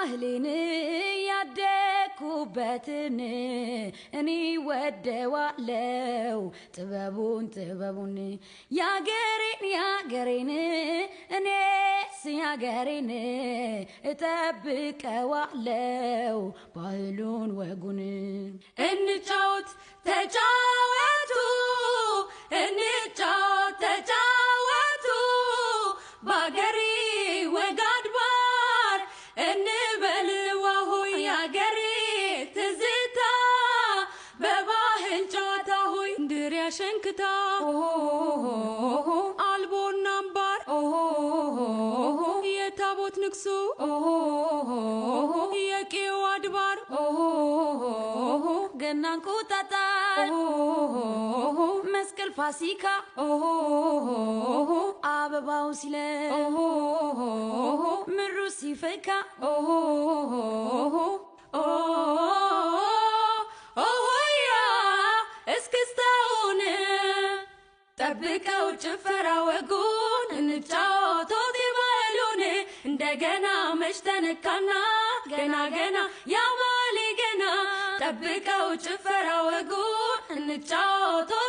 ባህሌን ያደግኩበትን እኔ ወደዋለው ጥበቡን ጥበቡን፣ ያገሬን ያገሬን እኔስ ያገሬን እጠብቀዋለው ባህሉን ወጉን። እንጫወት ተጫወቱ፣ እንጫወት ተጫወቱ፣ ባገሬ ወግ አድባር እንበል ዋሆይ፣ ያገሬ ትዝታ በባህል ጨዋታ ሆይ፣ ድሪያ ሸንክታ አልቦና አምባር፣ የታቦት ንግሱ የቄው አድባር፣ ገና እንቁጣጣሽ መስቀል ፋሲካ አበባው ሲለ ምሩ ሲፈካ ኦሆያ እስክስታውን ጠብቀው ጭፈራ ወጉን፣ እንጫወተው ባህሉን። እንደገና መች ተነካና፣ ገና ገና ያባሌ ገና፣ ጠብቀው ጭፈራ ወጉን፣ እንጫወተው